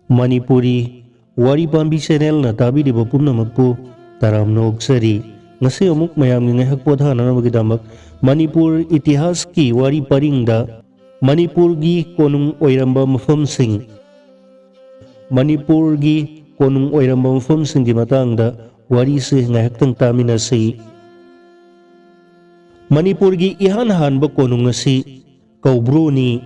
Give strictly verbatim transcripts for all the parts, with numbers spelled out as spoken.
ꯃꯅꯤꯄꯨꯔꯤ ꯋꯥꯔꯤ ꯄꯥꯝꯕꯤ ꯆꯦꯅꯦꯜꯅ ꯇꯥꯕꯤꯔꯤꯕ ꯄꯨꯝꯅꯃꯛꯄꯨ ꯇꯔꯥꯝꯅ ꯑꯣꯛꯆꯔꯤ꯫ ꯉꯁꯤ ꯑꯃꯨꯛ ꯃꯌꯥꯝꯒꯤ ꯉꯥꯏꯍꯥꯛ ꯄꯣꯊꯥꯅꯅꯕꯒꯤꯗꯃꯛ ꯃꯅꯤꯄꯨꯔ ꯏꯇꯤꯍꯥꯁꯀꯤ ꯋꯥꯔꯤ ꯄꯔꯤꯡꯗ ꯃꯅꯤꯄꯨꯔꯒꯤ ꯀꯣꯅꯨꯡ ꯑꯣꯏꯔꯝꯕ ꯃꯐꯝꯁꯤꯡ, ꯃꯅꯤꯄꯨꯔꯒꯤ ꯀꯣꯅꯨꯡ ꯑꯣꯏꯔꯝꯕ ꯃꯐꯝꯁꯤꯡꯒꯤ ꯃꯇꯥꯡꯗ ꯋꯥꯔꯤꯁꯦ ꯉꯥꯏꯍꯥꯛꯇꯪ ꯇꯥꯃꯤꯟꯅꯁꯤ꯫ ꯃꯅꯤꯄꯨꯔꯒꯤ ꯏꯍꯥꯟ ꯍꯥꯟꯕ ꯀꯣꯅꯨꯡ ꯑꯁꯤ ꯀꯧꯕ꯭ꯔꯨꯅꯤ꯫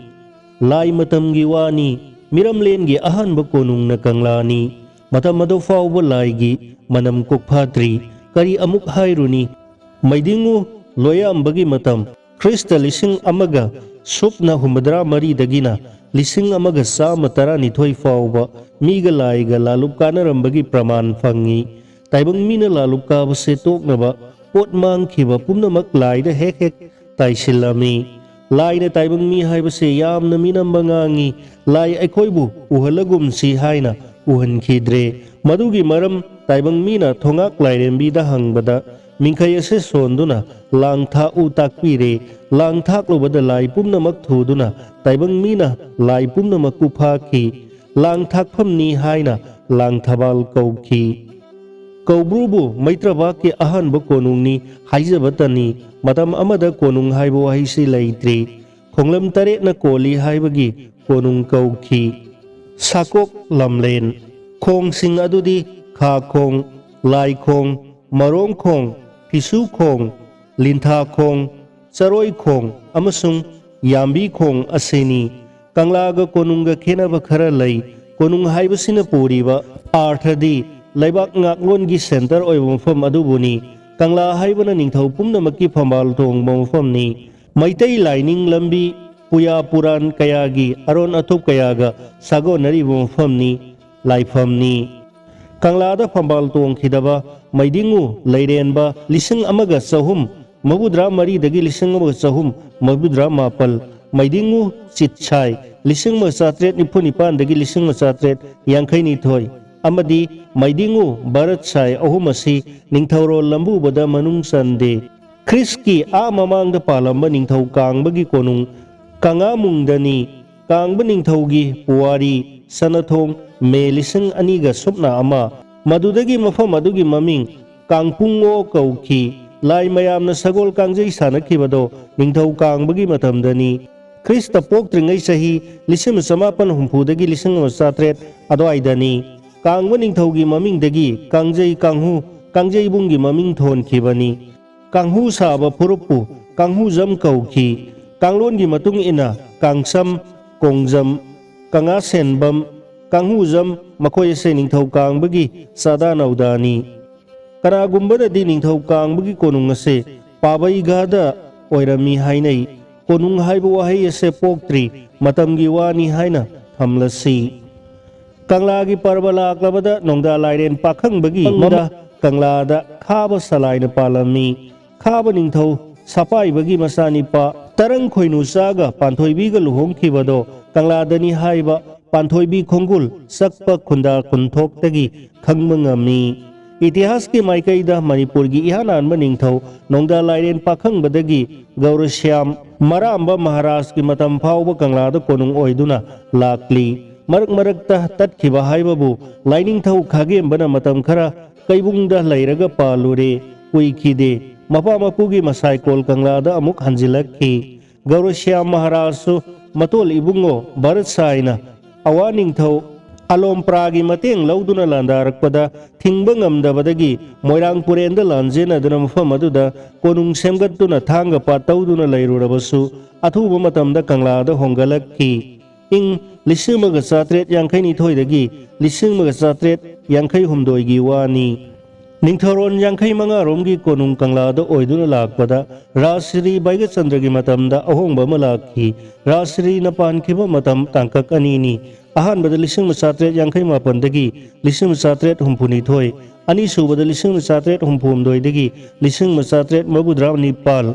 ꯂꯥꯏ ꯃꯇꯝꯒꯤ ꯋꯥꯅꯤ, ꯃꯤꯔꯝꯂꯦꯟꯒꯤ ꯑꯍꯥꯟꯕ ꯀꯣꯅꯨꯡꯅ ꯀꯪꯂꯥꯅꯤ꯫ ꯃꯇꯝ ꯑꯗꯨ ꯐꯥꯎꯕ ꯂꯥꯏꯒꯤ ꯃꯅꯝ ꯀꯣꯛꯐꯥꯗ꯭ꯔꯤ꯫ ꯀꯔꯤ ꯑꯃꯨꯛ ꯍꯥꯏꯔꯨꯅꯤ? ꯃꯩꯗꯤꯡꯉꯨ ꯂꯣꯌꯥꯝꯕꯒꯤ ꯃꯇꯝ, ꯈ꯭ꯔꯤꯁꯇ ꯂꯤꯁꯤꯡ ꯑꯃꯒ ꯁꯨꯞꯅ ꯍꯨꯝꯐꯨꯇꯔꯥ ꯃꯔꯤꯗꯒꯤꯅ ꯂꯤꯁꯤꯡ ꯑꯃꯒ ꯆꯥꯝꯃ ꯇꯔꯥꯅꯤꯊꯣꯏ ꯐꯥꯎꯕ ꯃꯤꯒ ꯂꯥꯏꯒ ꯂꯥꯂꯨꯞ ꯀꯥꯅꯔꯝꯕꯒꯤ ꯄ꯭ꯔꯃꯥꯟ ꯐꯪꯉꯤ꯫ ꯇꯥꯏꯕꯪ ꯃꯤꯅ ꯂꯥꯂꯨꯞ ꯀꯥꯕꯁꯦ ꯇꯣꯛꯅꯕ ꯄꯣꯠ ꯃꯥꯡꯈꯤꯕ ꯄꯨꯝꯅꯃꯛ ꯂꯥꯏꯗ ꯍꯦꯛ ꯍꯦꯛ ꯇꯥꯏꯁꯤꯜꯂꯝꯃꯤ꯫ ꯂꯥꯏꯅ ꯇꯥꯏꯕꯪ ꯃꯤ ꯍꯥꯏꯕꯁꯦ ꯌꯥꯝꯅ ꯃꯤꯅꯝꯕ ꯉꯥꯡꯉꯤ꯫ ꯂꯥꯏ ꯑꯩꯈꯣꯏꯕꯨ ꯎꯍꯜꯂꯒꯨꯝꯁꯤ ꯍꯥꯏꯅ ꯎꯍꯟꯈꯤꯗ꯭ꯔꯦ꯫ ꯃꯗꯨꯒꯤ ꯃꯔꯝ ꯇꯥꯏꯕꯪ ꯃꯤꯅ ꯊꯣꯉꯥꯛ ꯂꯥꯏꯔꯦꯝꯕꯤꯗ ꯍꯪꯕꯗ ꯃꯤꯡꯈꯩ ꯑꯁꯦ ꯁꯣꯟꯗꯨꯅ ꯂꯥꯡ ꯊꯥꯛꯎ ꯇꯥꯛꯄꯤꯔꯦ꯫ ꯂꯥꯡ ꯊꯥꯛꯂꯨꯕꯗ ꯂꯥꯏ ꯄꯨꯝꯅꯃꯛ ꯊꯨꯗꯨꯅ ꯇꯥꯏꯕꯪ ꯃꯤꯅ ꯂꯥꯏ ꯄꯨꯝꯅꯃꯛꯄꯨ ꯐꯥꯈꯤ꯫ ꯂꯥꯡ ꯊꯥꯛꯐꯝꯅꯤ ꯍꯥꯏꯅ ꯂꯥꯡ ꯊꯕꯥꯜ ꯀꯧꯈꯤ꯫ ꯀꯧꯕ꯭ꯔꯨꯕꯨ ꯃꯩꯇ꯭ꯔꯕꯥꯛꯀꯤ ꯑꯍꯥꯟꯕ ꯀꯣꯅꯨꯡꯅꯤ ꯍꯥꯏꯖꯕꯇꯅꯤ꯫ ꯃꯇꯝ ꯑꯃꯗ ꯀꯣꯅꯨꯡ ꯍꯥꯏꯕ ꯋꯥꯍꯩꯁꯤ ꯂꯩꯇ꯭ꯔꯤ꯫ ꯈꯣꯡꯂꯝ ꯇꯔꯦꯠꯅ ꯀꯣꯜꯂꯤ ꯍꯥꯏꯕꯒꯤ ꯀꯣꯅꯨꯡ ꯀꯧꯈꯤ꯫ ꯁꯥꯀꯣꯛ ꯂꯝꯂꯦꯟ꯫ ꯈꯣꯡꯁꯤꯡ ꯑꯗꯨꯗꯤ ꯈꯥ ꯈꯣꯡ, ꯂꯥꯏ ꯈꯣꯡ, ꯃꯔꯣꯡ ꯈꯣꯡ, ꯐꯤꯁꯨ ꯈꯣꯡ, ꯂꯤꯟꯊꯥ ꯈꯣꯡ, ꯆꯔꯣꯏ ꯈꯣꯡ ꯑꯃꯁꯨꯡ ꯌꯥꯝꯕꯤ ꯈꯣꯡ ꯑꯁꯤꯅꯤ꯫ ꯀꯪꯂꯥꯒ ꯀꯣꯅꯨꯡꯒ ꯈꯦꯠꯅꯕ ꯈꯔ ꯂꯩ꯫ ꯀꯣꯅꯨꯡ ꯍꯥꯏꯕꯁꯤꯅ ꯄꯨꯔꯤꯕ ꯑꯥꯔꯊꯗꯤ ꯂꯩꯕꯥꯛ ꯉꯥꯛꯂꯣꯟꯒꯤ ꯁꯦꯟꯇꯔ ꯑꯣꯏꯕ ꯃꯐꯝ ꯑꯗꯨꯕꯨꯅꯤ꯫ ꯀꯪꯂꯥ ꯍꯥꯏꯕꯅ ꯅꯤꯡꯊꯧ ꯄꯨꯝꯅꯃꯛꯀꯤ ꯐꯝꯕꯥꯜ ꯇꯣꯡꯕ ꯃꯐꯝꯅꯤ꯫ ꯃꯩꯇꯩ ꯂꯥꯏꯅꯤꯡ ꯂꯝꯕꯤ ꯄꯨꯌꯥ ꯄꯨꯔꯥꯟ ꯀꯌꯥꯒꯤ ꯑꯔꯣꯟ ꯑꯊꯨꯞ ꯀꯌꯥꯒ ꯁꯥꯒꯣꯟꯅꯔꯤꯕ ꯃꯐꯝꯅꯤ, ꯂꯥꯏꯐꯝꯅꯤ꯫ ꯀꯪꯂꯥꯗ ꯐꯝꯕꯥꯜ ꯇꯣꯡꯈꯤꯗꯕ ꯃꯩꯗꯤꯡꯉꯨ ꯂꯩꯔꯦꯟꯕ ꯂꯤꯁꯤꯡ ꯑꯃꯒ ꯆꯍꯨꯝ ꯃꯧꯗ꯭ꯔꯥ ꯃꯔꯤꯗꯒꯤ ꯂꯤꯁꯤꯡ ꯑꯃꯒ ꯆꯍꯨꯝ ꯃꯧꯗ꯭ꯔꯥ ꯃꯥꯄꯜ, ꯃꯩꯗꯤꯡꯉꯨ ꯆꯤꯠꯁꯥꯏ ꯂꯤꯁꯤꯡ ꯑꯃꯒ ꯆꯥꯇ꯭ꯔꯦꯠ ꯅꯤꯐꯨ ꯅꯤꯄꯥꯟꯗꯒꯤ ꯂꯤꯁꯤꯡ ꯑꯃꯒ ꯆꯥꯇ꯭ꯔꯦꯠ ꯌꯥꯡꯈꯩ ꯅꯤꯊꯣꯏ, ꯑꯃꯗꯤ ꯃꯩꯗꯤꯡꯉꯨ ꯚꯥꯔꯠ ꯁꯥꯏ ꯑꯍꯨꯝ ꯑꯁꯤ ꯅꯤꯡꯊꯧꯔꯣꯜ ꯂꯝꯕꯨꯕꯗ ꯃꯅꯨꯡ ꯆꯟꯗꯦ꯫ ꯈ꯭ꯔꯤꯁꯀꯤ ꯑꯥ ꯃꯃꯥꯡꯗ ꯄꯥꯜꯂꯝꯕ ꯅꯤꯡꯊꯧ ꯀꯥꯡꯕꯒꯤ ꯀꯣꯅꯨꯡ ꯀꯪꯉꯥꯃꯨꯡꯗꯅꯤ꯫ ꯀꯥꯡꯕ ꯅꯤꯡꯊꯧꯒꯤ ꯄꯨꯋꯥꯔꯤ, ꯁꯅꯥꯊꯣꯡ, ꯃꯦ ꯂꯤꯁꯤꯡ ꯑꯅꯤꯒ ꯁꯨꯞꯅ ꯑꯃ꯫ ꯃꯗꯨꯗꯒꯤ ꯃꯐꯝ ꯑꯗꯨꯒꯤ ꯃꯃꯤꯡ ꯀꯥꯡꯄꯨꯡꯉꯣ ꯀꯧꯈꯤ꯫ ꯂꯥꯏ ꯃꯌꯥꯝꯅ ꯁꯒꯣꯜ ꯀꯥꯡꯖꯩ ꯁꯥꯟꯅꯈꯤꯕꯗꯣ ꯅꯤꯡꯊꯧ ꯀꯥꯡꯕꯒꯤ ꯃꯇꯝꯗꯅꯤ꯫ ꯈ꯭ꯔꯤꯁꯇ ꯄꯣꯛꯇ꯭ꯔꯤꯉꯩ ꯆꯍꯤ ꯂꯤꯁꯤꯡ ꯑꯃ ꯆꯃꯥꯄꯟ ꯍꯨꯝꯐꯨꯗꯒꯤ ꯂꯤꯁꯤꯡ ꯑꯃ ꯆꯥꯇ꯭ꯔꯦꯠ ꯑꯗꯨꯋꯥꯏꯗꯅꯤ꯫ ꯀꯥꯡꯕ ꯅꯤꯡꯊꯧꯒꯤ ꯃꯃꯤꯡꯗꯒꯤ ꯀꯥꯡꯖꯩ ꯀꯥꯡꯍꯨ, ꯀꯥꯡꯖꯩꯕꯨꯡꯒꯤ ꯃꯃꯤꯡ ꯊꯣꯟꯈꯤꯕꯅꯤ꯫ ꯀꯥꯡꯍꯨ ꯁꯥꯕ ꯐꯨꯔꯨꯞꯄꯨ ꯀꯥꯡꯍꯨꯖꯝ ꯀꯧꯈꯤ꯫ ꯀꯥꯡꯂꯣꯟꯒꯤ ꯃꯇꯨꯡ ꯏꯟꯅ ꯀꯥꯡꯁꯝ, ꯀꯣꯡꯖꯝ, ꯀꯪꯉꯥꯁꯦꯟꯕꯝ, ꯀꯥꯡꯍꯨꯖꯝ ꯃꯈꯣꯏ ꯑꯁꯦ ꯅꯤꯡꯊꯧ ꯀꯥꯡꯕꯒꯤ ꯆꯥꯗꯥ ꯅꯧꯗꯥꯅꯤ꯫ ꯀꯅꯥꯒꯨꯝꯕꯅꯗꯤ ꯅꯤꯡꯊꯧ ꯀꯥꯡꯕꯒꯤ ꯀꯣꯅꯨꯡ ꯑꯁꯦ ꯄꯥꯕꯩꯒꯥꯗ ꯑꯣꯏꯔꯝꯃꯤ ꯍꯥꯏꯅꯩ꯫ ꯀꯣꯅꯨꯡ ꯍꯥꯏꯕ ꯋꯥꯍꯩ ꯑꯁꯦ ꯄꯣꯛꯇ꯭ꯔꯤ ꯃꯇꯝꯒꯤ ꯋꯥꯅꯤ ꯍꯥꯏꯅ ꯊꯝꯂꯁꯤ꯫ ꯀꯪꯂꯥꯒꯤ ꯄꯔꯕ ꯂꯥꯛꯂꯕꯗ ꯅꯣꯡꯗꯥ ꯂꯥꯏꯔꯦꯟ ꯄꯥꯈꯪꯕꯒꯤ ꯃꯃꯥꯡꯗ ꯀꯪꯂꯥꯗ ꯈꯥꯕ ꯁꯂꯥꯏꯅ ꯄꯥꯜꯂꯝꯃꯤ꯫ ꯈꯥꯕ ꯅꯤꯡꯊꯧ ꯁꯄꯥꯏꯕꯒꯤ ꯃꯆꯥꯅꯤꯄꯥ ꯇꯔꯪ ꯈꯣꯏꯅꯨ ꯆꯥꯒ ꯄꯥꯟꯊꯣꯏꯕꯤꯒ ꯂꯨꯍꯣꯡꯈꯤꯕꯗꯣ ꯀꯪꯂꯥꯗꯅꯤ ꯍꯥꯏꯕ ꯄꯥꯟꯊꯣꯏꯕꯤ ꯈꯣꯡꯒꯨꯜ ꯆꯛꯄ ꯈꯨꯟꯗꯥ ꯈꯨꯟꯊꯣꯛꯇꯒꯤ ꯈꯪꯕ ꯉꯝꯃꯤ꯫ ꯏꯇꯤꯍꯥꯁꯀꯤ ꯃꯥꯏꯀꯩꯗ ꯃꯅꯤꯄꯨꯔꯒꯤ ꯏꯍꯥꯟ ꯍꯥꯟꯕ ꯅꯤꯡꯊꯧ ꯅꯣꯡꯗꯥ ꯂꯥꯏꯔꯦꯟ ꯄꯥꯈꯪꯕꯗꯒꯤ ꯒꯧꯔꯁ꯭ꯌꯥꯝ ꯃꯔꯥꯝꯕ ꯃꯍꯥꯔꯥꯖꯀꯤ ꯃꯇꯝ ꯐꯥꯎꯕ ꯀꯪꯂꯥꯗ ꯀꯣꯅꯨꯡ ꯑꯣꯏꯗꯨꯅ ꯂꯥꯛꯂꯤ꯫ ꯃꯔꯛ ꯃꯔꯛꯇ ꯇꯠꯈꯤꯕ ꯍꯥꯏꯕꯕꯨ ꯂꯥꯏꯅꯤꯡꯊꯧ ꯈꯥꯒꯦꯝꯕꯅ ꯃꯇꯝ ꯈꯔ ꯀꯩꯕꯨꯡꯗ ꯂꯩꯔꯒ ꯄꯥꯜꯂꯨꯔꯦ, ꯀꯨꯏꯈꯤꯗꯦ꯫ ꯃꯄꯥ ꯃꯄꯨꯒꯤ ꯃꯁꯥꯏꯀꯣꯜ ꯀꯪꯂꯥꯗ ꯑꯃꯨꯛ ꯍꯟꯖꯤꯜꯂꯛꯈꯤ꯫ ꯒꯧꯔꯁ꯭ꯌꯥꯝ ꯃꯍꯥꯔꯥꯖꯁꯨ ꯃꯇꯣꯜ ꯏꯕꯨꯡꯉꯣ ꯚꯔꯠ ꯁꯥꯏꯅ ꯑꯋꯥ ꯅꯤꯡꯊꯧ ꯑꯂꯣꯝꯄ꯭ꯔꯥꯒꯤ ꯃꯇꯦꯡ ꯂꯧꯗꯨꯅ ꯂꯥꯟꯗꯥꯔꯛꯄꯗ ꯊꯤꯡꯕ ꯉꯝꯗꯕꯗꯒꯤ ꯃꯣꯏꯔꯥꯡ ꯄꯨꯔꯦꯟꯗ ꯂꯥꯟꯖꯦꯟꯅꯗꯨꯅ ꯃꯐꯝ ꯑꯗꯨꯗ ꯀꯣꯅꯨꯡ ꯁꯦꯝꯒꯠꯇꯨꯅ ꯊꯥꯡꯒ ꯄꯥꯠ ꯇꯧꯗꯨꯅ ꯂꯩꯔꯨꯔꯕꯁꯨ ꯑꯊꯨꯕ ꯃꯇꯝꯗ ꯀꯪꯂꯥꯗ ꯍꯣꯡꯒꯠꯂꯛꯈꯤ꯫ ꯏꯪ ꯂꯤꯁꯤꯡ ꯑꯃꯒ ꯆꯥꯇ꯭ꯔꯦꯠ ꯌꯥꯡꯈꯩ ꯅꯤꯊꯣꯏꯗꯒꯤ ꯂꯤꯁꯤꯡ ꯑꯃꯒ ꯆꯥꯇ꯭ꯔꯦꯠ ꯌꯥꯡꯈꯩ ꯍꯨꯝꯗꯣꯏꯒꯤ ꯋꯥꯅꯤ꯫ ꯅꯤꯡꯊꯧꯔꯣꯟ ꯌꯥꯡꯈꯩ ꯃꯉꯥ ꯔꯣꯝꯒꯤ ꯀꯣꯅꯨꯡ ꯀꯪꯂꯥꯗ ꯑꯣꯏꯗꯨꯅ ꯂꯥꯛꯄꯗ ꯔꯥꯖꯁ꯭ꯔꯤ ꯕꯩꯒꯆꯟꯗ꯭ꯔꯒꯤ ꯃꯇꯝꯗ ꯑꯍꯣꯡꯕ ꯑꯃ ꯂꯥꯛꯈꯤ꯫ ꯔꯥꯖꯁ꯭ꯔꯤꯅ ꯄꯥꯟꯈꯤꯕ ꯃꯇꯝ ꯇꯥꯡꯀꯛ ꯑꯅꯤꯅꯤ꯫ ꯑꯍꯥꯟꯕꯗ ꯂꯤꯁꯤꯡ ꯑꯃ ꯆꯥꯇ꯭ꯔꯦꯠ ꯌꯥꯡꯈꯩ ꯃꯥꯄꯟꯗꯒꯤ ꯂꯤꯁꯤꯡ ꯑꯃ ꯆꯥꯇ꯭ꯔꯦꯠ ꯍꯨꯝꯐꯨ ꯅꯤꯊꯣꯏ, ꯑꯅꯤꯁꯨꯕꯗ ꯂꯤꯁꯤꯡ ꯑꯃ ꯆꯥꯇ꯭ꯔꯦꯠ ꯍꯨꯝꯐꯨ ꯍꯨꯝꯗꯣꯏꯗꯒꯤ ꯂꯤꯁꯤꯡ ꯑꯃ ꯆꯥꯇ꯭ꯔꯦꯠ ꯃꯧꯗ꯭ꯔꯥ ꯅꯤꯄꯥꯜ꯫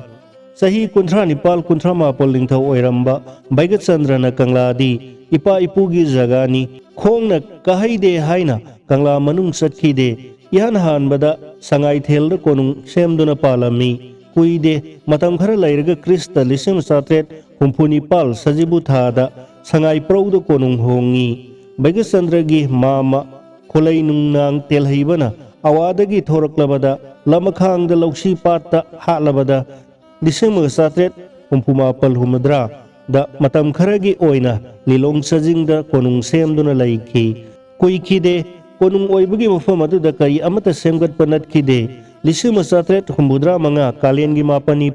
ꯆꯍꯤ ꯀꯨꯟꯊ꯭ꯔꯥ ꯅꯤꯄꯥꯜ ꯀꯨꯟꯊ꯭ꯔꯥ ꯃꯥꯄꯜ ꯅꯤꯡꯊꯧ ꯑꯣꯏꯔꯝꯕ ꯕꯩꯒꯆꯟꯗ꯭ꯔꯅ ꯀꯪꯂꯥꯗꯤ ꯏꯄꯥ ꯏꯄꯨꯒꯤ ꯖꯒꯥꯅꯤ, ꯈꯣꯡꯅ ꯀꯥꯍꯩꯗꯦ ꯍꯥꯏꯅ ꯀꯪꯂꯥ ꯃꯅꯨꯡ ꯆꯠꯈꯤꯗꯦ꯫ ꯏꯍꯥꯟ ꯍꯥꯟꯕꯗ ꯁꯉꯥꯏꯊꯦꯜꯗ ꯀꯣꯅꯨꯡ ꯁꯦꯝꯗꯨꯅ ꯄꯥꯜꯂꯝꯃꯤ꯫ ꯀꯨꯏꯗꯦ, ꯃꯇꯝ ꯈꯔ ꯂꯩꯔꯒ ꯈ꯭ꯔꯤꯁꯇ ꯂꯤꯁꯤꯡ ꯑꯃ ꯆꯥꯇ꯭ꯔꯦꯠ ꯍꯨꯝꯐꯨ ꯅꯤꯄꯥꯜ ꯁꯖꯤꯕꯨ ꯊꯥꯗ ꯁꯉꯥꯏꯄ꯭ꯔꯧꯗ ꯀꯣꯅꯨꯡ ꯍꯣꯡꯉꯤ꯫ ꯚꯩꯒꯆꯟꯗ꯭ꯔꯒꯤ ꯃꯥꯃ ꯈꯣꯂꯩ ꯅꯨꯡꯅꯥꯡ ꯇꯦꯜꯍꯩꯕꯅ ꯑꯋꯥꯗꯒꯤ ꯊꯣꯔꯛꯂꯕꯗ ꯂꯃꯈꯥꯡꯗ ꯂꯧꯁꯤ ꯄꯥꯠꯇ ꯍꯥꯠꯂꯕꯗ ꯂꯤꯁꯤꯡ ꯑꯃꯒ ꯆꯥꯇ꯭ꯔꯦꯠ ꯍꯨꯝꯐꯨ ꯃꯥꯄꯜ ꯍꯨꯝꯐꯨꯇꯔꯥꯗ ꯃꯇꯝ ꯈꯔꯒꯤ ꯑꯣꯏꯅ ꯂꯤꯂꯣꯡ ꯆꯥꯖꯤꯡꯗ ꯀꯣꯅꯨꯡ ꯁꯦꯝꯗꯨꯅ ꯂꯩꯈꯤ꯫ ꯀꯨꯏꯈꯤꯗꯦ꯫ ꯀꯣꯅꯨꯡ ꯑꯣꯏꯕꯒꯤ ꯃꯐꯝ ꯑꯗꯨꯗ ꯀꯔꯤ ꯑꯃꯠꯇ ꯁꯦꯝꯒꯠꯄ ꯅꯠꯈꯤꯗꯦ꯫ ꯂꯤꯁꯤꯡ ꯑꯃ ꯆꯥꯇ꯭ꯔꯦꯠ ꯍꯨꯝꯐꯨꯇꯔꯥ ꯃꯉꯥ ꯀꯥꯂꯦꯟꯒꯤ ꯃꯥꯄꯟꯅꯤ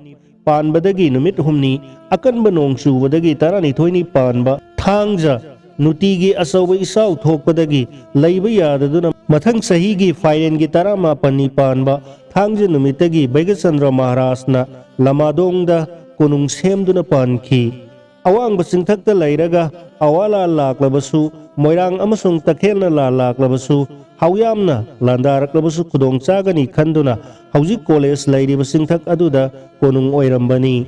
ꯄꯥꯟꯕꯗꯒꯤ ꯅꯨꯃꯤꯠ ꯍꯨꯝꯅꯤ ꯑꯀꯟꯕ ꯅꯣꯡ ꯆꯨꯕꯗꯒꯤ ꯇꯔꯥꯅꯤꯊꯣꯏꯅꯤ ꯄꯥꯟꯕ ꯊꯥꯡꯖ ꯅꯨꯡꯇꯤꯒꯤ ꯑꯆꯧꯕ ꯏꯆꯥꯎ ꯊꯣꯛꯄꯗꯒꯤ ꯂꯩꯕ ꯌꯥꯗꯗꯨꯅ ꯃꯊꯪ ꯆꯍꯤꯒꯤ ꯐꯥꯏꯔꯦꯟꯒꯤ ꯇꯔꯥꯃꯥꯄꯟꯅꯤ ꯄꯥꯟꯕ ꯊꯥꯡꯖ ꯅꯨꯃꯤꯠꯇꯒꯤ ꯚꯩꯒꯆꯟꯗ꯭ꯔ ꯃꯍꯥꯔꯥꯖꯅ ꯂꯃꯥꯗꯣꯡꯗ ꯀꯣꯅꯨꯡ ꯁꯦꯝꯗꯨꯅ ꯄꯥꯟꯈꯤ꯫ ꯑꯋꯥꯡꯕ ꯆꯤꯡꯊꯛꯇ ꯂꯩꯔꯒ ꯑꯋꯥ ꯂꯥꯟ ꯂꯥꯛꯂꯕꯁꯨ, ꯃꯣꯏꯔꯥꯡ ꯑꯃꯁꯨꯡ ꯇꯈꯦꯜꯅ ꯂꯥꯟ ꯂꯥꯛꯂꯕꯁꯨ, ꯍꯥꯎꯌꯥꯝꯅ ꯂꯥꯟꯗꯥꯔꯛꯂꯕꯁꯨ ꯈꯨꯗꯣꯡ ꯆꯥꯒꯅꯤ ꯈꯟꯗꯨꯅ ꯍꯧꯖꯤꯛ ꯀꯣꯂꯦꯖ ꯂꯩꯔꯤꯕ ꯆꯤꯡꯊꯛ ꯑꯗꯨꯗ ꯀꯣꯅꯨꯡ ꯑꯣꯏꯔꯝꯕꯅꯤ꯫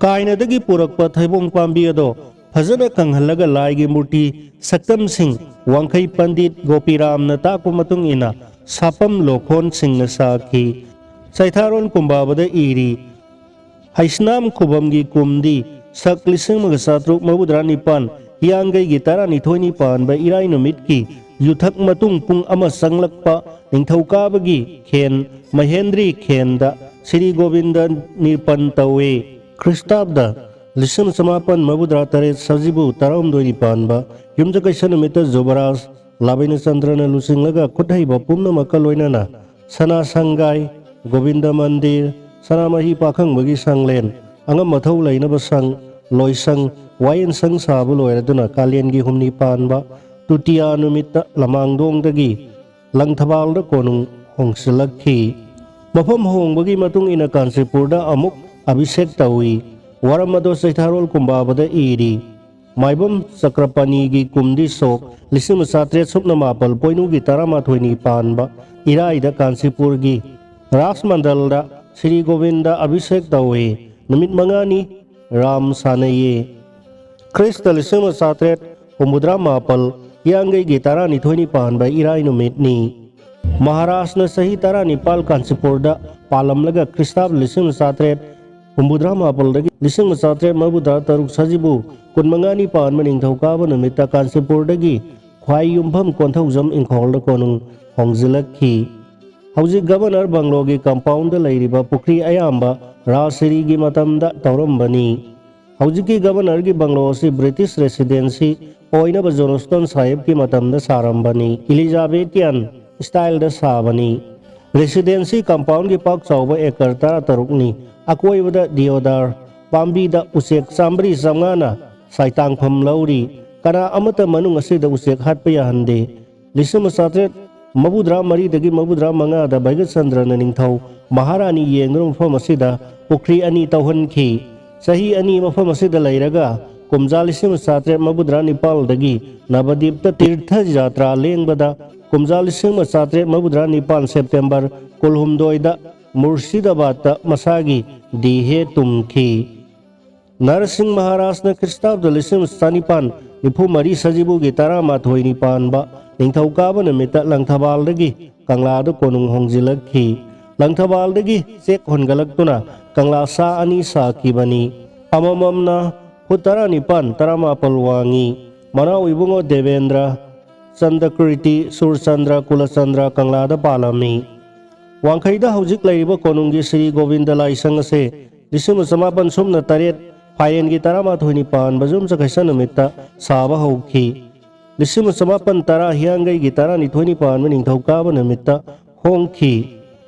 ꯀꯥꯏꯅꯗꯒꯤ ꯄꯨꯔꯛꯄ ꯊꯩꯕꯣꯡ ꯄꯥꯝꯕꯤ ꯑꯗꯣ ꯐꯖꯅ ꯀꯪꯍꯜꯂꯒ ꯂꯥꯏꯒꯤ ꯃꯨꯔꯇꯤ ꯁꯛꯇꯝꯁꯤꯡ ꯋꯥꯡꯈꯩ ꯄꯟꯗꯤꯠ ꯒꯣꯄꯤꯔꯥꯝꯅ ꯇꯥꯛꯄ ꯃꯇꯨꯡ ꯏꯟꯅ ꯁꯥꯄꯝ ꯂꯣꯈꯣꯟꯁꯤꯡꯅ ꯁꯥꯈꯤ꯫ ꯆꯩꯊꯥꯔꯣꯜ ꯀꯨꯝꯕꯥꯕꯗ ꯏꯔꯤ, ꯍꯩꯁꯅꯥꯝ ꯈꯨꯕꯝꯒꯤ ꯀꯨꯝꯗꯤ ꯁꯛ ꯂꯤꯁꯤꯡ ꯑꯃꯒ ꯆꯥꯇ꯭ꯔꯨꯛ ꯃꯧꯗ꯭ꯔꯥ ꯅꯤꯄꯥꯟ, ꯍꯤꯌꯥꯡꯒꯩꯒꯤ ꯇꯔꯥꯅꯤꯊꯣꯏꯅꯤ ꯄꯥꯟꯕ ꯏꯔꯥꯏ ꯅꯨꯃꯤꯠꯀꯤ ꯌꯨꯊꯛ ꯃꯇꯨꯡ ꯄꯨꯡ ꯑꯃ ꯆꯪꯂꯛꯄ ꯅꯤꯡꯊꯧꯀꯥꯕꯒꯤ ꯈꯦꯟ ꯃꯍꯦꯟꯗ꯭ꯔꯤ ꯈꯦꯟꯗ ꯁ꯭ꯔꯤ ꯒꯣꯕꯤꯟꯗ ꯅꯤꯔꯄꯟ ꯇꯧꯏ꯫ ꯈ꯭ꯔꯤꯁꯇꯥꯕꯗ ꯂꯤꯁꯤꯡ ꯆꯃꯥꯄꯟ ꯃꯧꯗ꯭ꯔꯥ ꯇꯔꯦꯠ ꯁꯖꯤꯕꯨ ꯇꯔꯥꯍꯨꯝꯗꯣꯏꯅꯤ ꯄꯥꯟꯕ ꯌꯨꯝꯖꯀꯩꯁ ꯅꯨꯃꯤꯠꯇ ꯖꯨꯕꯔꯥꯖ ꯂꯥꯕꯩꯅ ꯆꯟꯗ꯭ꯔꯅ ꯂꯨꯆꯤꯡꯂꯒ ꯈꯨꯠꯍꯩꯕ ꯄꯨꯝꯅꯃꯛꯀ ꯂꯣꯏꯅꯅ ꯁꯅꯥ ꯁꯪꯒꯥꯏ, ꯒꯣꯕꯤꯟꯗ ꯃꯟꯗꯤꯔ, ꯁꯅꯥꯃꯍꯤ ꯄꯥꯈꯪꯕꯒꯤ ꯁꯪꯂꯦꯟ, ꯑꯉꯝ ꯑꯊꯧ ꯂꯩꯅꯕ ꯁꯪ, ꯂꯣꯏꯁꯪ, ꯋꯥꯌꯦꯟ ꯁꯪ ꯁꯥꯕ ꯂꯣꯏꯔꯗꯨꯅ ꯀꯥꯂꯦꯟꯒꯤ ꯍꯨꯝꯅꯤ ꯄꯥꯟꯕ ꯇꯨꯇꯤꯌꯥ ꯅꯨꯃꯤꯠꯇ ꯂꯃꯥꯡꯗꯣꯡꯗꯒꯤ ꯂꯪꯊꯕꯥꯜꯗ ꯀꯣꯅꯨꯡ ꯍꯣꯡꯁꯤꯜꯂꯛꯈꯤ꯫ ꯃꯐꯝ ꯍꯣꯡꯕꯒꯤ ꯃꯇꯨꯡ ꯏꯟꯅ ꯀꯥꯟꯆꯤꯄꯨꯔꯗ ꯑꯃꯨꯛ ꯑꯚꯤꯁꯦꯛ ꯇꯧꯏ꯫ ꯋꯥꯔꯝ ꯑꯗꯣ ꯆꯩꯊꯥꯔꯣꯜ ꯀꯨꯝꯕꯥꯕꯗ ꯏꯔꯤ꯫ ꯃꯥꯏꯕꯝ ꯆꯀ꯭ꯔꯄꯥꯅꯤꯒꯤ ꯀꯨꯝꯗꯤ ꯁꯣꯛ ꯂꯤꯁꯤꯡ ꯑꯃ ꯆꯥꯇ꯭ꯔꯦꯠ ꯁꯨꯞꯅ ꯃꯥꯄꯜ ꯄꯣꯏꯅꯨꯒꯤ ꯇꯔꯥꯃꯥꯊꯣꯏꯅꯤ ꯄꯥꯟꯕ ꯏꯔꯥꯏꯗ ꯀꯥꯟꯆꯤꯄꯨꯔꯒꯤ ꯔꯥꯖ ꯃꯟꯗꯜꯗ ꯁ꯭ꯔꯤ ꯒꯣꯕꯤꯟꯗ ꯑꯚꯤꯁꯦꯛ ꯇꯧꯏ꯫ ꯅꯨꯃꯤꯠ ꯃꯉꯥꯅꯤ ꯔꯥꯝ ꯁꯥꯟꯅꯩꯌꯦ꯫ ꯈ꯭ꯔꯤꯁꯇ ꯂꯤꯁꯤꯡ ꯑꯃ ꯆꯥꯇ꯭ꯔꯦꯠ ꯍꯨꯝꯐꯨꯇꯔꯥ ꯃꯥꯄꯜ ꯍꯤꯌꯥꯡꯒꯩꯒꯤ ꯇꯔꯥꯅꯤꯊꯣꯏꯅꯤ ꯄꯥꯟꯕ ꯏꯔꯥꯏ ꯅꯨꯃꯤꯠꯅꯤ꯫ ꯃꯍꯥꯔꯥꯖꯅ ꯆꯍꯤ ꯇꯔꯥꯅꯤꯄꯥꯜ ꯀꯥꯟꯆꯤꯄꯨꯔꯗ ꯄꯥꯜꯂꯝꯂꯒ ꯈ꯭ꯔꯤꯁꯇꯥꯕ ꯂꯤꯁꯤꯡ ꯑꯃ ꯆꯥꯇ꯭ꯔꯦꯠ ꯍꯨꯝꯐꯨꯇꯔꯥ ꯃꯥꯄꯜꯗꯒꯤ ꯂꯤꯁꯤꯡ ꯑꯃ ꯆꯥꯇ꯭ꯔꯦꯠ ꯃꯔꯤꯐꯨꯇꯔꯥ ꯇꯔꯨꯛ ꯁꯖꯤꯕꯨ ꯀꯨꯟꯃꯉꯥꯅꯤ ꯄꯥꯟꯕ ꯅꯤꯡꯊꯧꯀꯥꯕ ꯅꯨꯃꯤꯠꯇ ꯀꯥꯟꯆꯤꯄꯨꯔꯗꯒꯤ ꯈ꯭ꯋꯥꯏ ꯌꯨꯝꯐꯝ ꯀꯣꯟꯊꯧꯖꯝ ꯏꯪꯈꯣꯜꯗ ꯀꯣꯅꯨꯡ ꯍꯣꯡꯖꯤꯜꯂꯛꯈꯤ꯫ ꯍꯧꯖꯤꯛ ꯒꯕꯔꯅꯔ ꯕꯪꯂꯣꯒꯤ ꯀꯝꯄꯥꯎꯟꯗ ꯂꯩꯔꯤꯕ ꯄꯨꯈ꯭ꯔꯤ ꯑꯌꯥꯝꯕ ꯔꯥꯖꯁꯤꯔꯤꯒꯤ ꯃꯇꯝꯗ ꯇꯧꯔꯝꯕꯅꯤ꯫ ꯍꯧꯖꯤꯛꯀꯤ ꯒꯕꯔꯅꯔꯒꯤ ꯕꯪꯂꯣ ꯑꯁꯤ ꯕ꯭ꯔꯤꯇꯤꯁ ꯔꯦꯁꯤꯗꯦꯟꯁꯤ ꯑꯣꯏꯅꯕ ꯖꯣꯟꯁꯇꯟ ꯁꯥꯍꯦꯕꯀꯤ ꯃꯇꯝꯗ ꯁꯥꯔꯝꯕꯅꯤ꯫ ꯏꯂꯤꯖꯥꯕꯦꯊꯤꯌꯥꯟ ꯁ꯭ꯇꯥꯏꯜꯗ ꯁꯥꯕꯅꯤ꯫ ꯔꯦꯁꯤꯗꯦꯟꯁꯤ ꯀꯝꯄꯥꯎꯟꯒꯤ ꯄꯥꯛ ꯆꯥꯎꯕ ꯑꯦꯀꯔ ꯇꯔꯥꯇꯔꯨꯛꯅꯤ꯫ ꯑꯀꯣꯏꯕꯗ ꯗꯤꯑꯣꯗꯥꯔ ꯄꯥꯝꯕꯤꯗ ꯎꯆꯦꯛ ꯆꯥꯝꯃꯔꯤ ꯆꯥꯝꯃꯉꯥꯅ ꯁꯥꯏꯇꯥꯡꯐꯝ ꯂꯧꯔꯤ꯫ ꯀꯅꯥ ꯑꯃꯠꯇ ꯃꯅꯨꯡ ꯑꯁꯤꯗ ꯎꯆꯦꯛ ꯍꯥꯠꯄ ꯌꯥꯍꯟꯗꯦ꯫ ꯂꯤꯁꯤꯡ ꯑꯃ ꯆꯥꯇ꯭ꯔꯦꯠ ꯃꯧꯗ꯭ꯔꯥ ꯃꯔꯤꯗꯒꯤ ꯃꯧꯗ꯭ꯔꯥ ꯃꯉꯥꯗ ꯚꯩꯒꯆꯟꯗ꯭ꯔꯅ ꯅꯤꯡꯊꯧ ꯃꯍꯥꯔꯥꯅꯤ ꯌꯦꯡꯗꯨꯅ ꯃꯐꯝ ꯑꯁꯤꯗ ꯄꯨꯈ꯭ꯔꯤ ꯑꯅꯤ ꯇꯧꯍꯟꯈꯤ꯫ ꯆꯍꯤ ꯑꯅꯤ ꯃꯐꯝ ꯑꯁꯤꯗ ꯂꯩꯔꯒ ꯀꯨꯝꯖꯥ ꯂꯤꯁꯤꯡ ꯑꯃ ꯆꯥꯇ꯭ꯔꯦꯠ ꯃꯧꯗ꯭ꯔꯥ ꯅꯤꯄꯥꯜꯗꯒꯤ ꯅꯕꯗꯤꯞꯇ ꯇꯤꯔꯊ ꯖꯥꯇ꯭ꯔꯥ ꯂꯦꯡꯕꯗ ꯀꯨꯝꯖꯥ ꯂꯤꯁꯤꯡ ꯑꯃ ꯆꯥꯇ꯭ꯔꯦꯠ ꯃꯧꯗ꯭ꯔꯥ ꯅꯤꯄꯥꯜ ꯁꯦꯞꯇꯦꯝꯕꯔ ꯀꯨꯜꯍꯨꯝꯗꯣꯏꯗ ꯃꯨꯔꯁꯤꯗꯥꯕꯥꯗꯇ ꯃꯁꯥꯒꯤ ꯗꯤꯍꯦ ꯇꯨꯝꯈꯤ꯫ ꯅꯔꯁꯤꯡ ꯃꯍꯥꯔꯥꯖꯅ ꯈ꯭ꯔꯤꯁꯇꯥꯕꯗ ꯂꯤꯁꯤꯡ ꯆꯥꯅꯤꯄꯥꯟ ꯅꯤꯐꯨ ꯃꯔꯤ ꯁꯖꯤꯕꯨꯒꯤ ꯇꯔꯥꯃꯥꯊꯣꯏꯅꯤ ꯄꯥꯟꯕ ꯅꯤꯡꯊꯧꯀꯥꯕ ꯅꯨꯃꯤꯠꯇ ꯂꯪꯊꯕꯥꯜꯗꯒꯤ ꯀꯪꯂꯥꯗ ꯀꯣꯅꯨꯡ ꯍꯣꯡꯖꯤꯜꯂꯛꯈꯤ꯫ ꯂꯪꯊꯕꯥꯜꯗꯒꯤ ꯆꯦꯛ ꯍꯣꯟꯒꯠꯂꯛꯇꯨꯅ ꯀꯪꯂꯥ ꯁꯥ ꯑꯅꯤ ꯁꯥꯈꯤꯕꯅꯤ꯫ ꯑꯃꯃꯝꯅ ꯐꯨꯠ ꯇꯔꯥꯅꯤꯄꯥꯟ, ꯇꯔꯥꯃꯥꯄꯜ ꯋꯥꯡꯉꯤ꯫ ꯃꯅꯥꯎ ꯏꯕꯨꯡꯉꯣ ꯗꯦꯕꯦꯟꯗ꯭ꯔ, ꯆꯟꯗꯀ꯭ꯔꯤꯇꯤ, ꯁꯨꯔꯆꯟꯗ꯭ꯔ, ꯀꯨꯂꯆꯟꯗ꯭ꯔ ꯀꯪꯂꯥꯗ ꯄꯥꯜꯂꯝꯃꯤ꯫ ꯋꯥꯡꯈꯩꯗ ꯍꯧꯖꯤꯛ ꯂꯩꯔꯤꯕ ꯀꯣꯅꯨꯡꯒꯤ ꯁ꯭ꯔꯤ ꯒꯣꯕꯤꯟꯗ ꯂꯥꯏꯁꯪ ꯑꯁꯦ ꯂꯤꯁꯤꯡ ꯑꯃ ꯆꯃꯥꯄꯟ ꯁꯨꯞꯅ ꯇꯔꯦꯠ ꯐꯥꯏꯔꯦꯟꯒꯤ ꯇꯔꯥꯃꯥꯊꯣꯏꯅꯤ ꯄꯥꯟꯕ ꯌꯨꯝꯁꯀꯩꯁ ꯅꯨꯃꯤꯠꯇ ꯁꯥꯕ ꯍꯧꯈꯤ꯫ ꯂꯤꯁꯤꯡ ꯑꯃ ꯆꯃꯥꯄꯟ ꯇꯔꯥ ꯍꯤꯌꯥꯡꯒꯩꯒꯤ ꯇꯔꯥꯅꯤꯊꯣꯏꯅꯤ ꯄꯥꯟꯕ ꯅꯤꯡꯊꯧꯀꯥꯕ ꯅꯨꯃꯤꯠꯇ ꯍꯣꯡꯈꯤ꯫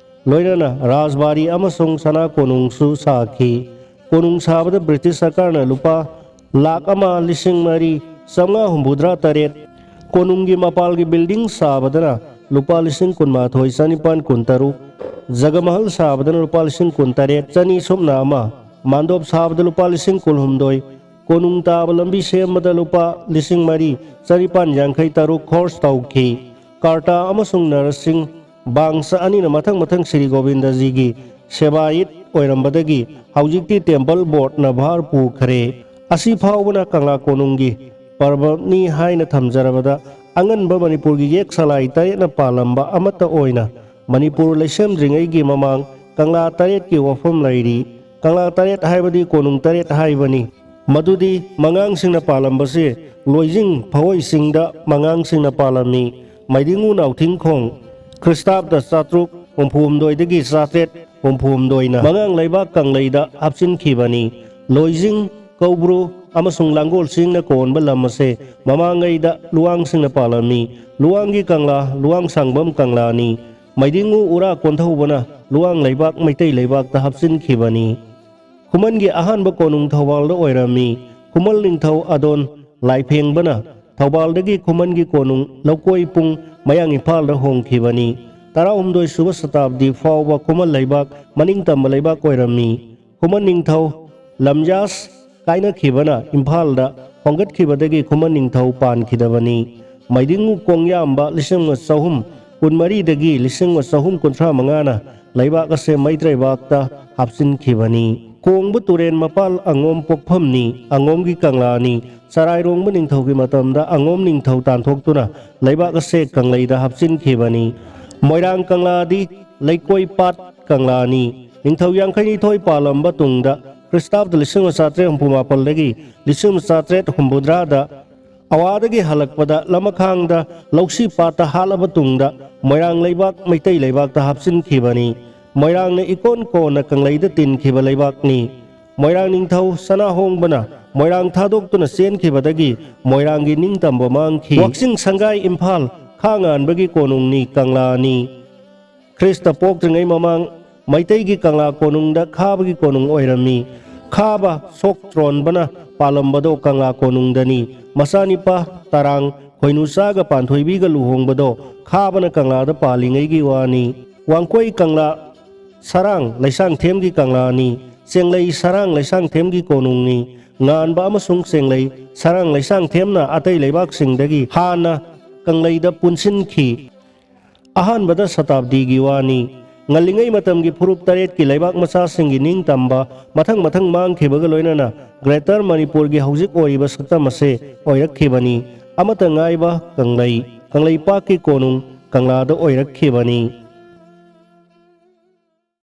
ꯂꯣꯏꯅꯅ ꯔꯥꯖꯕꯥꯔꯤ ꯑꯃꯁꯨꯡ ꯁꯅꯥ ꯀꯣꯅꯨꯡꯁꯨ ꯁꯥꯈꯤ꯫ ꯀꯣꯅꯨꯡ ꯁꯥꯕꯗ ꯕ꯭ꯔꯤꯇꯤꯁ ꯁꯔꯀꯥꯔꯅ ꯂꯨꯄꯥ ꯂꯥꯈ ꯑꯃ ꯂꯤꯁꯤꯡ ꯃꯔꯤ ꯆꯥꯝꯃꯉꯥ ꯍꯨꯝꯐꯨꯇꯔꯥ ꯇꯔꯦꯠ, ꯀꯣꯅꯨꯡꯒꯤ ꯃꯄꯥꯜꯒꯤ ꯕꯤꯜꯗꯤꯡ ꯁꯥꯕꯗꯅ ꯂꯨꯄꯥ ꯂꯤꯁꯤꯡ ꯀꯨꯟꯃꯥꯊꯣꯏ ꯆꯥꯅꯤꯄꯥꯟ ꯀꯨꯟꯇꯔꯨꯛ, ꯖꯒꯃꯍꯜ ꯁꯥꯕꯗꯅ ꯂꯨꯄꯥ ꯂꯤꯁꯤꯡ ꯀꯨꯟꯇꯔꯦꯠ ꯆꯥꯅꯤ ꯁꯨꯞꯅ ꯑꯃ, ꯃꯥꯟꯗꯣꯞ ꯁꯥꯕꯗ ꯂꯨꯄꯥ ꯂꯤꯁꯤꯡ ꯀꯨꯟꯍꯨꯝꯗꯣꯏ, ꯀꯣꯅꯨꯡ ꯇꯥꯕ ꯂꯝꯕꯤ ꯁꯦꯝꯕꯗ ꯂꯨꯄꯥ ꯂꯤꯁꯤꯡ ꯃꯔꯤ ꯆꯥꯅꯤꯄꯥꯟ ꯌꯥꯡꯈꯩ ꯇꯔꯨꯛ ꯈꯣꯔꯁ ꯇꯧꯈꯤ꯫ ꯀꯥꯔꯇꯥ ꯑꯃꯁꯨꯡ ꯅꯔꯁꯤꯡ ꯕꯥꯡꯁ ꯑꯅꯤꯅ ꯃꯊꯪ ꯃꯊꯪ ꯁ꯭ꯔꯤ ꯒꯣꯕꯤꯟꯗꯖꯤꯒꯤ ꯁꯦꯕꯥꯌꯤꯠ ꯑꯣꯏꯔꯝꯕꯗꯒꯤ ꯍꯧꯖꯤꯛꯇꯤ ꯇꯦꯝꯄꯜ ꯕꯣꯔꯗꯅ ꯚꯥꯔ ꯄꯨꯈ꯭ꯔꯦ꯫ ꯑꯁꯤ ꯐꯥꯎꯕꯅ ꯀꯪꯂꯥ ꯀꯣꯅꯨꯡꯒꯤ ꯄꯔꯕꯅꯤ ꯍꯥꯏꯅ ꯊꯝꯖꯔꯕꯗ ꯑꯉꯟꯕ ꯃꯅꯤꯄꯨꯔꯒꯤ ꯌꯦꯛ ꯁꯂꯥꯏ ꯇꯔꯦꯠꯅ ꯄꯥꯜꯂꯝꯕ ꯑꯃꯠꯇ ꯑꯣꯏꯅ ꯃꯅꯤꯄꯨꯔ ꯂꯩꯁꯦꯝꯗ꯭ꯔꯤꯉꯩꯒꯤ ꯃꯃꯥꯡ ꯀꯪꯂꯥ ꯇꯔꯦꯠꯀꯤ ꯋꯥꯐꯝ ꯂꯩꯔꯤ꯫ ꯀꯪꯂꯥ ꯇꯔꯦꯠ ꯍꯥꯏꯕꯗꯤ ꯀꯣꯅꯨꯡ ꯇꯔꯦꯠ ꯍꯥꯏꯕꯅꯤ꯫ ꯃꯗꯨꯗꯤ ꯃꯉꯥꯡꯁꯤꯡꯅ ꯄꯥꯜꯂꯝꯕꯁꯦ ꯂꯣꯏꯖꯤꯡ ꯐꯋꯣꯏꯁꯤꯡꯗ ꯃꯉꯥꯡꯁꯤꯡꯅ ꯄꯥꯜꯂꯝꯃꯤ꯫ ꯃꯩꯗꯤꯡꯉꯨ ꯅꯥꯎꯊꯤꯡꯈꯣꯡ ꯈ꯭ꯔꯤꯁꯇꯥꯕꯗ ꯆꯥꯇ꯭ꯔꯨꯛ ꯍꯨꯝꯐꯨ ꯍꯨꯝꯗꯣꯏꯗꯒꯤ ꯆꯥꯇ꯭ꯔꯦꯠ ꯍꯨꯝꯐꯨ ꯍꯨꯝꯗꯣꯏꯅ ꯃꯉꯥꯡ ꯂꯩꯕꯥꯛ ꯀꯪꯂꯩꯗ ꯍꯥꯞꯆꯤꯟꯈꯤꯕꯅꯤ꯫ ꯂꯣꯏꯖꯤꯡ, ꯀꯧꯕ꯭ꯔꯨ ꯑꯃꯁꯨꯡ ꯂꯥꯡꯒꯣꯜ ꯆꯤꯡꯅ ꯀꯣꯟꯕ ꯂꯝ ꯑꯁꯦ ꯃꯃꯥꯡꯉꯩꯗ ꯂꯨꯋꯥꯡꯁꯤꯡꯅ ꯄꯥꯜꯂꯝꯃꯤ꯫ ꯂꯨꯋꯥꯡꯒꯤ ꯀꯪꯂꯥ ꯂꯨꯋꯥꯡ ꯁꯥꯡꯕꯝ ꯀꯪꯂꯥꯅꯤ꯫ ꯃꯩꯗꯤꯡꯉꯨ ꯎꯔꯥ ꯀꯣꯟꯊꯧꯕꯅ ꯂꯨꯋꯥꯡ ꯂꯩꯕꯥꯛ ꯃꯩꯇꯩ ꯂꯩꯕꯥꯛꯇ ꯍꯥꯞꯆꯤꯟꯈꯤꯕꯅꯤ꯫ ꯈꯨꯃꯟꯒꯤ ꯑꯍꯥꯟꯕ ꯀꯣꯅꯨꯡ ꯊꯧꯕꯥꯜꯗ ꯑꯣꯏꯔꯝꯃꯤ꯫ ꯈꯨꯃꯟ ꯅꯤꯡꯊꯧ ꯑꯗꯣꯟ ꯂꯥꯏꯐꯦꯡꯕꯅ ꯊꯧꯕꯥꯜꯗꯒꯤ ꯈꯨꯃꯟꯒꯤ ꯀꯣꯅꯨꯡ ꯂꯧꯀꯣꯏ ꯄꯨꯡ ꯃꯌꯥꯡ ꯏꯝꯐꯥꯜꯗ ꯍꯣꯡꯈꯤꯕꯅꯤ꯫ ꯇꯔꯥꯍꯨꯝꯗꯣꯏ ꯁꯨꯕ ꯁꯇꯥꯕꯗꯤ ꯐꯥꯎꯕ ꯈꯨꯃꯟ ꯂꯩꯕꯥꯛ ꯃꯅꯤꯡ ꯇꯝꯕ ꯂꯩꯕꯥꯛ ꯑꯣꯏꯔꯝꯃꯤ꯫ ꯈꯨꯃꯟ ꯅꯤꯡꯊꯧ ꯂꯝꯖꯥꯁ ꯀꯥꯏꯅꯈꯤꯕꯅ ꯏꯝꯐꯥꯜꯗ ꯍꯣꯡꯒꯠꯈꯤꯕꯗꯒꯤ ꯈꯨꯃꯟ ꯅꯤꯡꯊꯧ ꯄꯥꯟꯈꯤꯗꯕꯅꯤ꯫ ꯃꯩꯗꯤꯡꯉꯨ ꯀꯣꯡꯌꯥꯝꯕ ꯂꯤꯁꯤꯡ ꯑꯃ ꯆꯍꯨꯝ ꯀꯨꯟꯃꯔꯤꯗꯒꯤ ꯂꯤꯁꯤꯡ ꯑꯃ ꯆꯍꯨꯝ ꯀꯨꯟꯊ꯭ꯔꯥ ꯃꯉꯥꯅ ꯂꯩꯕꯥꯛ ꯑꯁꯦ ꯃꯩꯇꯩ ꯂꯩꯕꯥꯛꯇ ꯍꯥꯞꯆꯤꯟꯈꯤꯕꯅꯤ꯫ ꯀꯣꯡꯕ ꯇꯨꯔꯦꯟ ꯃꯄꯥꯜ ꯑꯉꯣꯝ ꯄꯣꯛꯐꯝꯅꯤ꯫ ꯑꯉꯣꯝꯒꯤ ꯀꯪꯂꯥꯅꯤ꯫ ꯆꯔꯥꯏꯔꯣꯡꯕ ꯅꯤꯡꯊꯧꯒꯤ ꯃꯇꯝꯗ ꯑꯉꯣꯝ ꯅꯤꯡꯊꯧ ꯇꯥꯟꯊꯣꯛꯇꯨꯅ ꯂꯩꯕꯥꯛ ꯑꯁꯦ ꯀꯪꯂꯩꯗ ꯍꯥꯞꯆꯤꯟꯈꯤꯕꯅꯤ꯫ ꯃꯣꯏꯔꯥꯡ ꯀꯪꯂꯥꯗꯤ ꯂꯩꯀꯣꯏ ꯄꯥꯠ ꯀꯪꯂꯥꯅꯤ꯫ ꯅꯤꯡꯊꯧ ꯌꯥꯡꯈꯩꯅꯤꯊꯣꯏ ꯄꯥꯜꯂꯝꯕ ꯇꯨꯡꯗ ꯈ꯭ꯔꯤꯁꯇꯥꯕꯗ ꯂꯤꯁꯤꯡ ꯑꯃ ꯆꯥꯇ꯭ꯔꯦꯠ ꯍꯨꯝꯐꯨ ꯃꯥꯄꯜꯗꯒꯤ ꯂꯤꯁꯤꯡ ꯑꯃ ꯆꯥꯇ꯭ꯔꯦꯠ ꯍꯨꯝꯐꯨꯇꯔꯥꯗ ꯑꯋꯥꯗꯒꯤ ꯍꯜꯂꯛꯄꯗ ꯂꯃꯈꯥꯡꯗ ꯂꯧꯁꯤ ꯄꯥꯠꯇ ꯍꯥꯠꯂꯕ ꯇꯨꯡꯗ ꯃꯣꯏꯔꯥꯡ ꯂꯩꯕꯥꯛ ꯃꯩꯇꯩ ꯂꯩꯕꯥꯛꯇ ꯍꯥꯞꯆꯤꯟꯈꯤꯕꯅꯤ꯫ ꯃꯣꯏꯔꯥꯡꯅ ꯏꯀꯣꯟ ꯀꯣꯟꯅ ꯀꯪꯂꯩꯗ ꯇꯤꯟꯈꯤꯕ ꯂꯩꯕꯥꯛꯅꯤ꯫ ꯃꯣꯏꯔꯥꯡ ꯅꯤꯡꯊꯧ ꯁꯅꯥꯍꯣꯡꯕꯅ ꯃꯣꯏꯔꯥꯡ ꯊꯥꯗꯣꯛꯇꯨꯅ ꯆꯦꯟꯈꯤꯕꯗꯒꯤ ꯃꯣꯏꯔꯥꯡꯒꯤ ꯅꯤꯡꯇꯝꯕ ꯃꯥꯡꯈꯤ꯫ ꯋꯥꯛꯆꯤꯡ ꯁꯪꯒꯥꯏ ꯏꯝꯐꯥꯜ ꯈꯥ ꯉꯥꯟꯕꯒꯤ ꯀꯣꯅꯨꯡꯅꯤ ꯀꯪꯂꯥꯅꯤ꯫ ꯈ꯭ꯔꯤꯁꯇ ꯄꯣꯛꯇ꯭ꯔꯤꯉꯩ ꯃꯃꯥꯡ ꯃꯩꯇꯩꯒꯤ ꯀꯪꯂꯥ ꯀꯣꯅꯨꯡꯗ ꯈꯥꯕꯒꯤ ꯀꯣꯅꯨꯡ ꯑꯣꯏꯔꯝꯃꯤ꯫ ꯈꯥꯕ ꯁꯣꯛ ꯇ꯭ꯔꯣꯟꯕꯅ ꯄꯥꯜꯂꯝꯕꯗꯣ ꯀꯪꯂꯥ ꯀꯣꯅꯨꯡꯗꯅꯤ꯫ ꯃꯆꯥꯅꯤꯄꯥ ꯇꯔꯥꯡ ꯈꯣꯏꯅꯨꯆꯥꯒ ꯄꯥꯟꯊꯣꯏꯕꯤꯒ ꯂꯨꯍꯣꯡꯕꯗꯣ ꯈꯥꯕꯅ ꯀꯪꯂꯥꯗ ꯄꯥꯜꯂꯤꯉꯩꯒꯤ ꯋꯥꯅꯤ꯫ ꯋꯥꯡꯀꯣꯏ ꯀꯪꯂꯥ ꯁꯔꯥꯡ ꯂꯩꯁꯥꯡꯊꯦꯝꯒꯤ ꯀꯪꯂꯥꯅꯤ꯫ ꯆꯦꯡꯂꯩ ꯁꯔꯥꯡ ꯂꯩꯁꯥꯡꯊꯦꯝꯒꯤ ꯀꯣꯅꯨꯡꯅꯤ꯫ ꯉꯥꯟꯕ ꯑꯃꯁꯨꯡ ꯆꯦꯡꯂꯩ ꯁꯔꯥꯡ ꯂꯩꯁꯥꯡꯊꯦꯝꯅ ꯑꯇꯩ ꯂꯩꯕꯥꯛꯁꯤꯡꯗꯒꯤ ꯍꯥꯟꯅ ꯀꯪꯂꯩꯗ ꯄꯨꯟꯁꯤꯟꯈꯤ꯫ ꯑꯍꯥꯟꯕꯗ ꯁꯇꯥꯕꯗꯤꯒꯤ ꯋꯥꯅꯤ꯫ ꯉꯜꯂꯤꯉꯩ ꯃꯇꯝꯒꯤ ꯐꯨꯔꯨꯞ ꯇꯔꯦꯠꯀꯤ ꯂꯩꯕꯥꯛ ꯃꯆꯥꯁꯤꯡꯒꯤ ꯅꯤꯡꯇꯝꯕ ꯃꯊꯪ ꯃꯊꯪ ꯃꯥꯡꯈꯤꯕꯒ ꯂꯣꯏꯅꯅ ꯒ꯭ꯔꯦꯇꯔ ꯃꯅꯤꯄꯨꯔꯒꯤ ꯍꯧꯖꯤꯛ ꯑꯣꯏꯔꯤꯕ ꯁꯛꯇꯝ ꯑꯁꯦ ꯑꯣꯏꯔꯛꯈꯤꯕꯅꯤ꯫ ꯑꯃꯠꯇ ꯉꯥꯏꯕ ꯀꯪꯂꯩ, ꯀꯪꯂꯩꯄꯥꯛꯀꯤ ꯀꯣꯅꯨꯡ ꯀꯪꯂꯥꯗ ꯑꯣꯏꯔꯛꯈꯤꯕꯅꯤ꯫